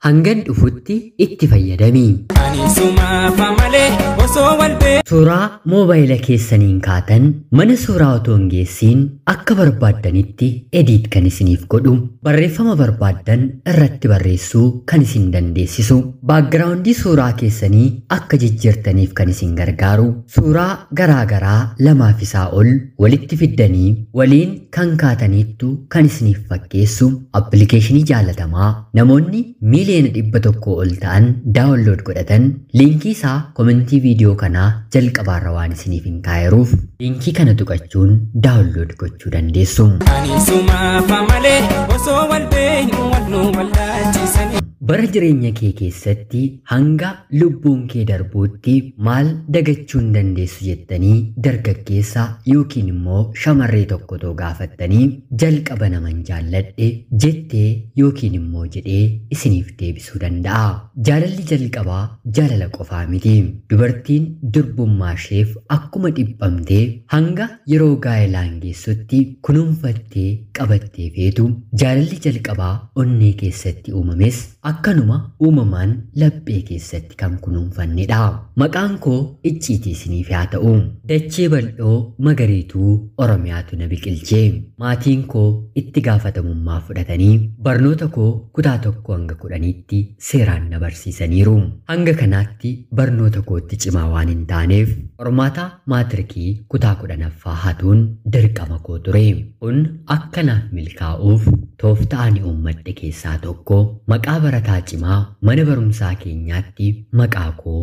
Hangan dhufutti itti fayyadami. Ani sumaaf malee osoo wal beeku. Suuraa moobaayila keessaniin kaatan mana suuraa otoo hin geessiin akka barbaaddanitti ediit kan isiniif godhu, barreeffama barbaaddan irratti barreessuu kan isin dandeessisu, baakgiraawundii suuraa keessanii akka jijjiirtaniif kan isin gargaaru, suuraa garaa garaa lamaaf isaa ol walitti fiddanii waliin kan kaataniittu kan isiniif fakkeessu appilikeeshinii jaalatamaa namoonni miiliyoona 100 ol ta'an daawunlood godhatan liinkii isaa komentii viidiyoo kanaa jalqabaarra waan isiniif hin kaayeruuf liinkii kana tuqachuun daawunlood gochuu dandeessu. Ani sumaaf malee osoo wal beeknu wal nu wallaalchisanii. Bara jireenya kee keessatti hanga lubbuun kee darbuutti maal dagachuu hin dandeessu jettanii dargaggeessa yookiin immoo shamarree tokko otoo gaafattanii jalqaba naman jaalladhe jettee yookiin immoo jedhee isiniif deebisuu danda'a. Jaalalli jalqabaa jaalala qofaa miti. Dubartiin durbummaa isheef akkuma dhiphamtee hanga yeroo gaa'elaan geessutti kunuunfattee qabattee feetu jaalalli jalqabaa onnee keessatti uumames akkanuma uumamaan laphee keessatti kan kunuunfannedha. Maqaan koo icciitii isiniif haa ta'u. Dachee bal'oo magariituu Oromiyaatu na biqilchee. Maatiin koo itti gaafatamummaa fudhatanii barnoota koo kutaa 1 hanga 10tti seeraan na barsiisaniiru. Hanga kanaatti barnoota kootti cimaa waan hin taaneef qormaata maatirikii kutaa 10ffaa hatuun dirqama koo ture. Kun akkanaaf milkaa'uuf tooftaa ani uummadhe keessaa tokko maqaa barataa cimaa mana barumsaa keenyaatti maqaa koo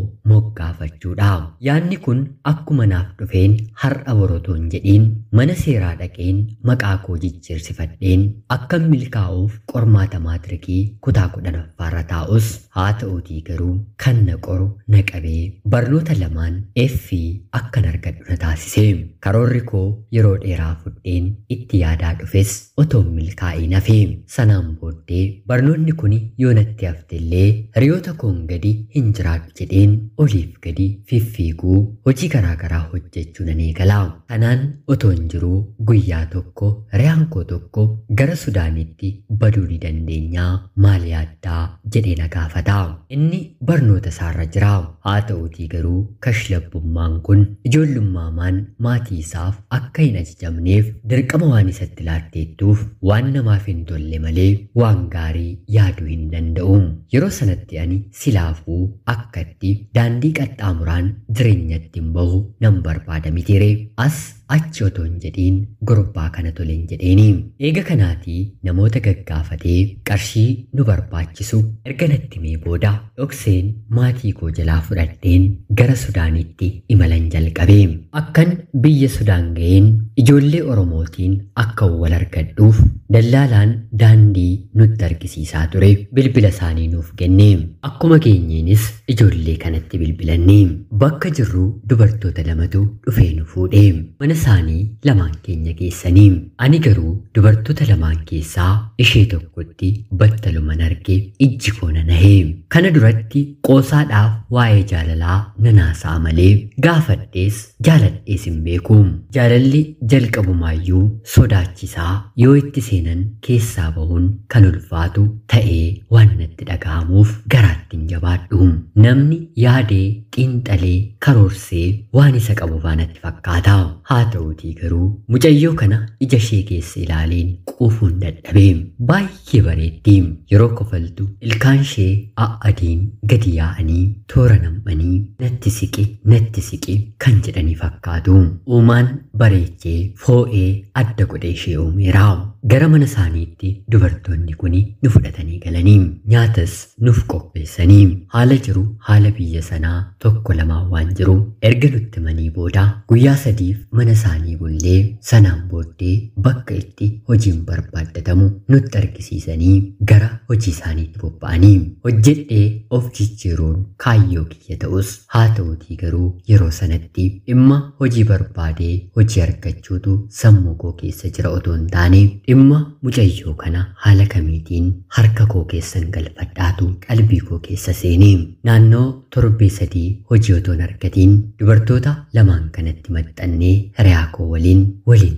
moggaafachuudha. Yaadni kun akkuma naaf dhufeen har'a borotoon jedhiin mana seeraa dhaqeen maqaa koo jijjiirsifadheen akkan milkaa'uuf qormaata maatirikii kutaa 10ffaarra taa'us haa ta'uutii garuu kan na qoru na qabee barnoota lamaan F akkan argadhu na taasise. Karoorri koo yeroo dheeraa fudheen itti yaadaa dhufes otoo milkaa'in hafe. Sanaan booddee barnoonni kun yoo natti haftellee hiriyoota koon gadi hin jiraadhu jedheen oliif gadi fiffiiguu hojii garaa garaa hojjechuu nan eegala. Kanaan otoo hin jiruu guyyaa tokko hiriyaan koo tokko gara Sudaanitti baduu ni dandeenyaa maal yaaddaa jedhee na gaafata. Inni barnoota isaarra jira. Haa ta'uutii garuu kashlabbummaan kun ijoollummaan maatii isaaf akka hin ajajamneef dirqama waan isatti laatteettuuf waan namaaf hin tolle malee waan gaarii yaaduu hin danda'u. Yeroo sanatti ani silaafuu akkatti daandii qaxxaamuraan jireenyatti hin bahu nan barbaada mitiire. As achi otoo hin jedhiin gurbaa kana toleen jedheeni. Eega kanaatii namoota gaggaafatee qarshii nu barbaachisu erga natti himee booda dhokseen maatii koo jalaa fudhadheen gara Sudaanitti imalan jalqabe. Akkan biyya Sudaan ga'een ijoollee Oromootiin akka wal argadhuuf dallaalaan daandii nutti argisiisaa ture bilbila isaanii nuuf kenne. Akkuma geenyeenis ijoollee kanatti bilbilanne. Bakka jirru dubartoota lamatu dhufee nu fuudhe. Mana isaanii lamaan keenya geessanii. Ani garuu dubartoota lamaan keessaa ishee tokkotti battaluman arge ijji koo na nahe. Kana duratti qoosaadhaaf waa'ee jaalalaa nanaasa'a malee gaafadhees jaaladhees hin beeku. Jaalalli jalqabumaayyuu sodaachisaa yoo itti seenan keessaa bahuun kan ulfaatu ta'ee waan natti dhaga'amuuf garaatti hin jabaadhu. Namni yaadee xiinxalee karoorsee waan isa qabu natti fakkaata. Haa ta'uutii garuu mucayyoo kana ija ishee keessa ilaaleen quufuun dadhabe. Baay'ee bareeddi. Yeroo kofaltu ilkaan ishee a'adiin gadi yaa'anii toora nam'anii natti siqi natti siqi kan jedhanii fakkaatu. Uumaan bareechee foo'ee adda godhee ishee uumeera. Gara mana isaaniitti dubartoonni kun nu fudhatanii galanii nyaatas nuuf qopheessanii haala jiru haala biyya sanaa tokko lamaan waan jiru erga nutti himanii booda guyyaa 3 mana isaanii bullee sanaan booddee bakka itti hojiin barbaaddatamu nutti argisiisanii gara hojii isaaniitti bobba'anii hojjedhee of jijjiiruun kaayyoo kiyya ta'us haa ta'uutii garuu yeroo sanatti dhimma hojii barbaadee hojii argachuutu sammuu koo keessa jira otoo hin taane dhimma mucayyoo kana haala kamiitiin harka koo keessan galfadhaatu qalbii koo keessa seenee. Naannoo torbee 3 hojii otoo hin argatiin dubartoota lamaan kanatti maxxannee hiriyaa koo waliin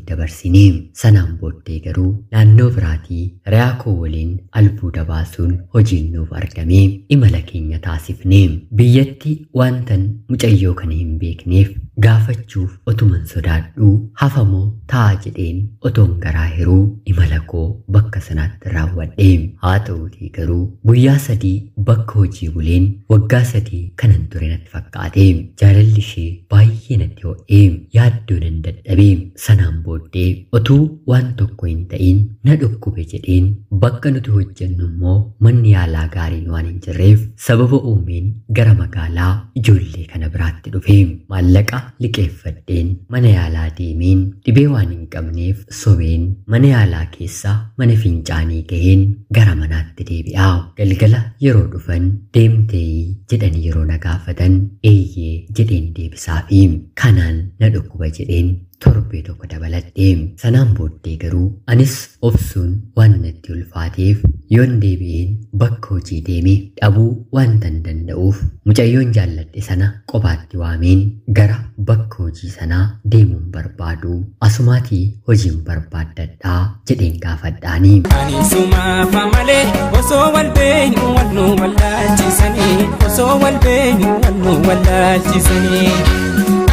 dabarsinee. Sanaan booddee garuu naannoo biraatii hiriyaa koo waliin albuuda baasuun hojiin nuuf argamee imala keenya taasifnee. Biyyatti wantan mucayyoo kana hin beekneef gaafachuuf otuman sodaadhuu hafamoo ta'a jedheen otoon garaa hiruu imala koo bakka sanaatti raawwadhe. Haa ta'uutii garuu guyyaa 3 bakka hojii buleen waggaa 3 kanan ture natti fakkaate. Jaalalli ishee baay'ee natti ho'ee yaaddoo nan dadhabe. Sanaan booddee otuu waan tokko hin ta'in na dhukkube jedheen bakka nuti hojjennu immoo manni yaalaa gaariin waan hin jirreef sababa uumeen gara magaalaa ijoollee kana biraatti dhufe. Maallaqa liqeeffadheen mana yaalaa deemeen dhibee waan hin qabneef sobeen mana yaalaa keessa mana fincaanii gaheen gara manaatti deebi'a. Galgala yeroo dhufan deemtee jedhanii yeroo na gaafatan eeyyee jedheen deebisaafi kanaan na dhukkuba jedheen torbee tokko dabaladhe. Sanaan booddee garuu anis obsuun waan natti ulfaateef yoon deebi'een bakka hojii deeme dhabuu waantan danda'uuf mucayyoon jaalladhe sana qofaatti waameen gara bakka hojii sanaa deemuun barbaadu asumaatii hojiin barbaaddadhaa jedheen gaafadhaanii. Ani sumaafa malee osoo wal beeknu wal nu wallaalchisanii osoo wal beeknu wal nu wallaalchisanii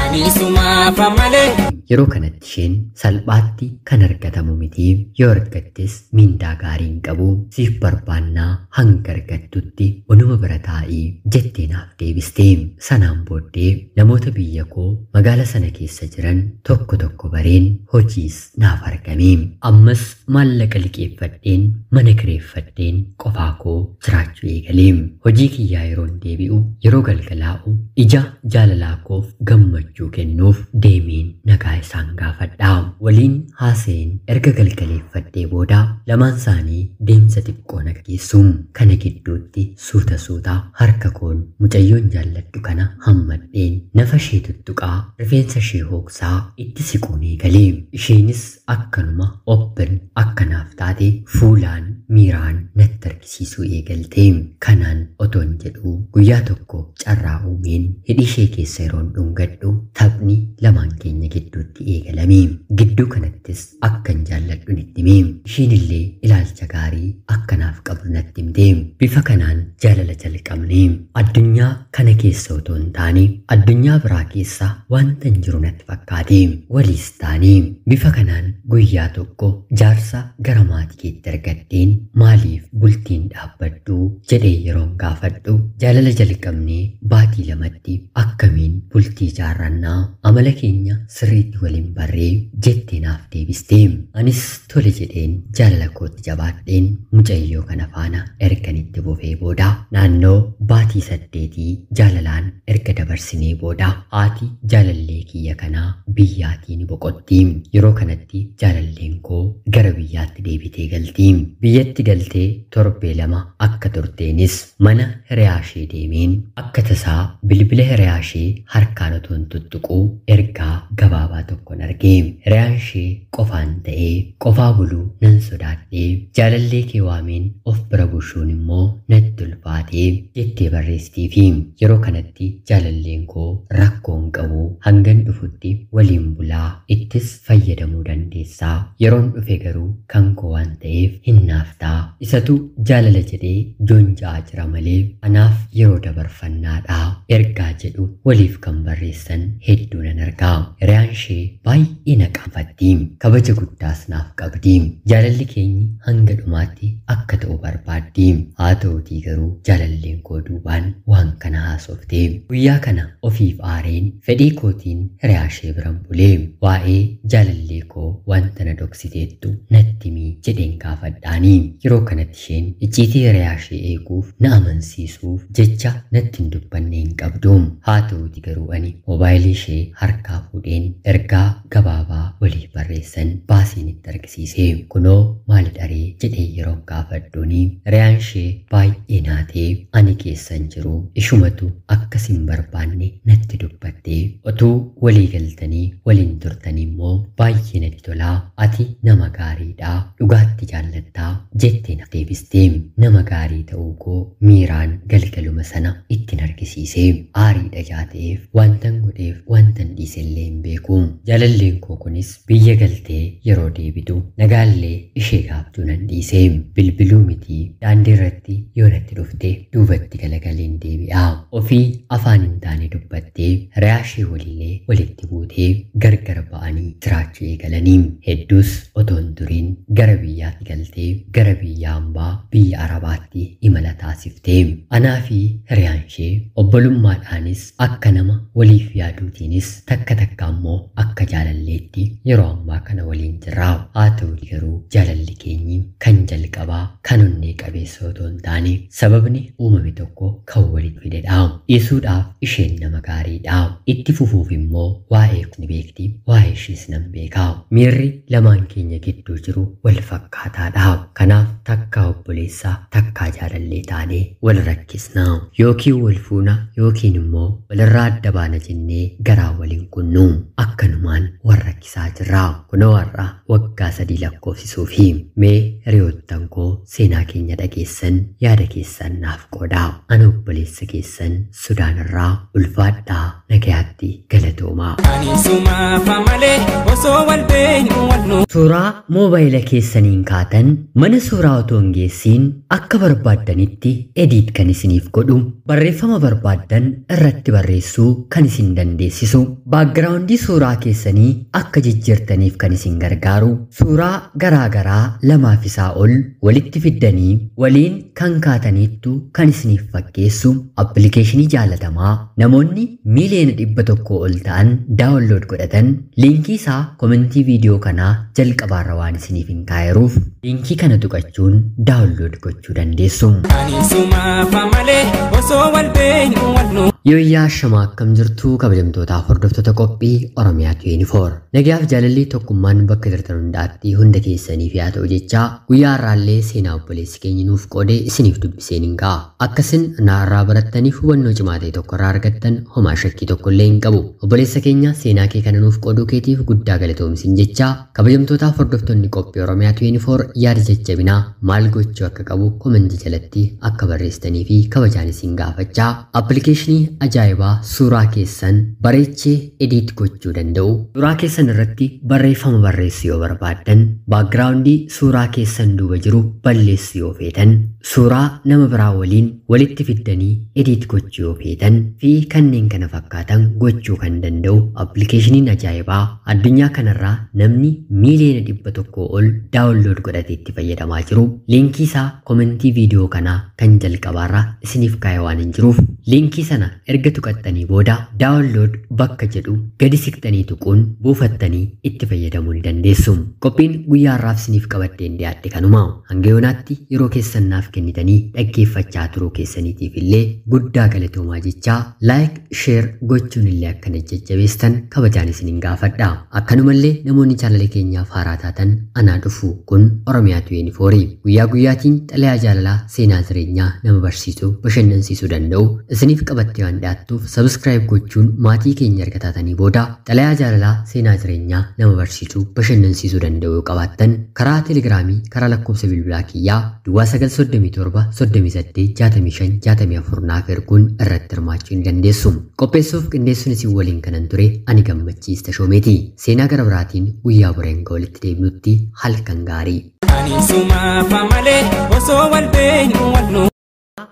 ani sumaafa malee. Yeroo kanatti isheen salphaatti kan argatamu miti. Yoo argattes mindaa gaarii hin qabu, siif barbaannaa hanga argattutti onuma bira taa'ii jettee naaf deebiste. Sanaan booddee namoota biyya koo magaala sana keessa jiran tokko tokko bareen hojiis naaf argame. Ammas maallaqa liqeeffadheen mana kireeffadheen qofaa koo jiraachuu eegale. Hojii kiyyaa yeroon deebi'u yeroo galgalaa'u ija jaalalaa koof gammachuu kennuuf deemeen nagaa isaan gaafadha. Waliin haasa'een erga galgaleeffadhee booda lamaan isaanii deemsa xiqqoo na geessu. Kana gidduutti suuta suuta harka koon mucayyoon jaalladhu kana hammadheen nafa ishee tuttuqaa rifeensa ishee hooksaa itti siquun eegale. Isheenis akkanuma obbin akkanaaf taate fuulaan miiraan natti argisiisuu eegalte. Kanaan otoon jedhu guyyaa tokko carraa uumeen hidhii ishee keessa yeroon dhungadhu taphni lamaan keenya gidduutti eegalame. Gidduu kanattis akkan jaalladhu natti hime. Isheen illee ilaalcha gaarii akkanaaf qabdu natti himte. Bifa kanaan jaalala jalqabne. Addunyaa kana keessa otoo hin taane addunyaa biraa keessa wanta hin jiru natti fakkaate. Waliis taane bifa kanaan guyyaa tokko jaarsa gara maatii keetti argadheen maaliif bultiin dhaabbadhu jedhee yeroon gaafadhu jaalala jalqabnee baatii 2tti akkamiin bultii ijaarrannaa amala keenya sirriitti waliin barree jettee naaf deebiste. Anis tole jedheen jaalala kootti jabaadheen mucayyoo kana faana ergan itti bufee booda naannoo baatii 8 jaalalaan erga dabarsinee booda haati jaalallee kiyya kanaa biyyaatiin boqotti. Yeroo kanatti jaalalleen koo gara biyyaatti deebitee galti. Biyyatti galtee torbee 2 akka turteenis mana hiriyaa ishee deemeen akka tasaa bilbila hiriyaa ishee harkaan otoo hin tuttuquu ergaa gabaabaa tokkoon arge. Hiriyaan ishee qofaan ta'ee qofaa buluu nan sodaadhee jaalallee kee waameen of bira bushuun immoo natti ulfaatee jettee barreessitiifi. Yeroo kanatti jaalalleen koo rakkoo hin qabu hangan dhufutti waliin bulaa ittis fayyadamuu dandeessaa. Yeroon dhufe garuu kan koo waan ta'eef hin naaftaa. Isatu jaalala jedhee joonja'aa jira malee anaaf yeroo dabarfannaadha. Ergaa jedhu waliif kan barreessan hedduu nan argaa. Hiriyaan ishee baay'ee na qaanfatti. Kabaja guddaas naaf qabdi. Jaalalli keenyi hanga dhumaatti akka ta'u barbaaddi. Haa ta'utii garuu jaalalleen koo duubaan waan kana haasofte. Guyyaa kana ofiif aareen fedhii kootiin hiriyaa ishee biran bulee waa'ee jaalallee koo wanta na dhoksiteettu natti himi jedheen gaafadhaani. Yeroo kanatti isheen icciitii hiriyaa ishee eeguuf na amansiisuuf jecha natti hin dubbanne hin qabdu. Haa ta'uti garuu ani moobaayilii ishee harkaa fuudheen ergaa gabaabaa waliif barreessan baasiin itti argisiise. Kunoo maali dharee jedhee yeroo gaafadhuuni hiriyaan ishee baay'ee naatee dhuftee ani keessan jiru ishumatu akkas hin barbaanne natti dubbattee otuu walii galtanii waliin turtanii immoo baay'ee natti tolaa, ati nama gaariidhaa, dhugaatti jaallattaa jettee na deebistee. Nama gaarii ta'uu koo miiraan galgaluma sana ittiin argisiisee aariidha jaateef wantan godheef wantan dhiisellee hin beeku. Jaalalleen koo kunis biyya galtee yeroo deebitu nagaallee ishee gaafachuu nan dhiisee. Bilbiluu miti daandii irratti yoo natti dhufte duubatti galagaleen deebi'a. Ofii afaan hin taane dubbattee hiriyaashee walillee walitti buutee gargar ba'anii jiraachuu eegalanii. Hedduus otoo hin turiin gara biyyaatti galtee gara biyya hambaa biyya Arabaatti imala taasiftee. Anaa fi hiriyaan ishee obbolummaadhaanis akka nama waliif yaaduutiinis takka takka ammoo akka jaalalleetti yeroo ammaa kana waliin jirra. Haa ta'u garuu jaalalli keenyi kan jalqabaa kan onnee qabeessa otoo hin taane sababni uumame tokko kan walitti fidedha. Dhiisuudhaaf isheen nama gaariidha. Itti fufuuf immoo waa'ee ni beekti, waa'ee ishees nan beeka. Miirri lamaan keenya gidduu jiru wal fakkaataadha. Kanaaf takkaa obboleessaa takkaa jaalallee taanee wal rakkisna. Yookiin wal fuuna yookiin immoo walirraa adda baana jennee garaa waliin kunnu. Akkanumaan wal rakkisaa jirra. Kunoo har'a waggaa 3 lakkoofsisuufi. Mee hiriyoottan koo seenaa keenya dhageessan yaada keessan naaf qoodaa. Ana obboleessa keessan Sudaan irraa ulfaadhaa, nagayaatti galatoomaa. Ani sumaafa malee osoo wal beeknu wal nu Suuraa moobaayila keessaniin kaatan mana suuraa otoo hin geessiin akka barbaaddanitti ediit kan isiniif godhu, barreeffama barbaaddan irratti barreessuu kan isin dandeessisu, baakgiraawundii suuraa keessanii akka jijjiirtaniif kan isin gargaaru, suuraa garaa garaa lamaaf isaa ol walitti fiddanii waliin kan kaataniittu kan isiniif fakkeessu, appilikeeshinii jaalatamaa namoonni miiliyoona 100 ol ta'an daawunlood godhatan, liinkii isaa komentii viidiyoo kanaa jalqabaarra waan isiniif hin kaayeruuf liinkii kana tuqachuun daawunlood gochuu dandeessu. Ani sumaafa malee osoo wal beeknu wal nu Yooyyaa shamaa akkam jirtu kabajamtootaaf hordoftoota qophii Oromiyaa 24. Nagayaaf jaalalli tokkummaan bakka jirtan hundaatti hunda keessaniif yaa ta'u jechaa guyyaa har'aallee seenaa obboleessi keenya nuuf qoodee isiniif dubbiseen hin ga'a. Akkasin naarraa barattaniif hubannoo cimaa ta'e tokko irraa argattan homaa shakkii tokko illee hin qabu. Obboleessa keenya seenaa kee kana nuuf qooduu keetiif guddaa galatoomsin jechaa kabajamtootaaf hordoftoonni qophii Oromiyaa 24 yaada jajjabinaa maal gochuu akka qabu komentii jalatti akka barreessitanii fi kabajaan isin gaafachaa appilikeeshinii ajaa'ibaa suuraa keessan bareechee ediit gochuu danda'u, suuraa keessan irratti barreeffama barreessuu yoo barbaaddan, baakgiraawundii suuraa keessan duuba jiru balleessuu yoo feetan, suuraa nama biraa waliin walitti fiddanii ediit gochuu yoo feetan fi kanneen kana fakkaatan gochuu kan danda'u appilikeeshiniin ajaa'ibaa addunyaa kanarraa namni miiliyoona 100 ol daawunlood godhatee itti fayyadamaa jiru, liinkii isaa komentii viidiyoo kanaa kan jalqabaarraa isiniif kaa'e waan hin jiruuf liinkii sana erga tuqattanii booda daawunlood bakka jedhu gadi siqxanii tuquun buufattanii itti fayyadamuu ni dandeessu. Qophiin guyyaa har'aaf isiniif qabadheen dhiyaadhe kanuma. Hanga yoonaatti yeroo keessan naaf kennitanii dhaggeeffachaa turuu keessaniitiif illee guddaa galatoomaa jechaa laayik sheer gochuun illee akkana jajjabeessan kabajaan isiniin gaafadha. Akkanumallee namoonni chaanala keenyaaf haaraa taatan anaa dhufu kun Oromiyaa 24 guyyaa guyyaatiin xalayaa jaalalaa seenaa jireenyaa nama barsiisuu bashannansiisuu danda'u isiniif qabattee waan dhiyaattuuf sabiskiraayib gochuun maatii keenya erga taatanii booda xalayaa jaalalaa seenaa jireenyaa nama barsiisuu bashannansiisuu danda'u yoo qabaattan karaa telegiraamii karaa lakkoofsa bilbilaa kiyyaa duwwaa 937 38 65 64 naaf erguun irratti hirmaachuu ni dandeessu. Qopheessuuf qindeessuun isin waliin kanan ture ani Gammachiis Tashoomeeti. Seenaa gara biraatiin guyyaa boreen walitti deebinutti halkan gaarii. Ani sumaafa malee osoo wal beeknu wal nu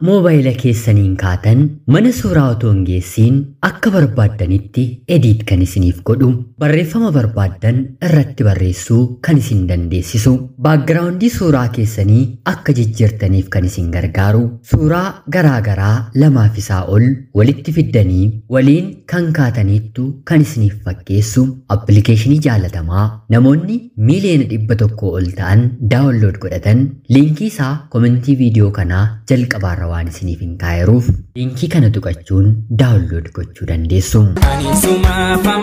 Moobaayila keessaniin kaatan mana suuraa otoo hin geessiin akka barbaaddanitti ediit kan isiniif godhu, barreeffama barbaaddan irratti barreessuu kan isin dandeessisu, baakgiraawundii suuraa keessanii akka jijjiirtaniif kan isin gargaaru, suuraa garaa garaa lamaaf isaa ol walitti fiddanii waliin kan kaataniittu kan isiniif fakkeessu, appilikeeshinii jaalatamaa namoonni miiliyoona 100 ol ta'an daawunlood godhatan, liinkii isaa komentii viidiyoo kanaa jalqabaarra waan isiniif hin kaayeruuf liinkii kana tuqachuun daawunlood gochuu dandeessu. Ani sumaafa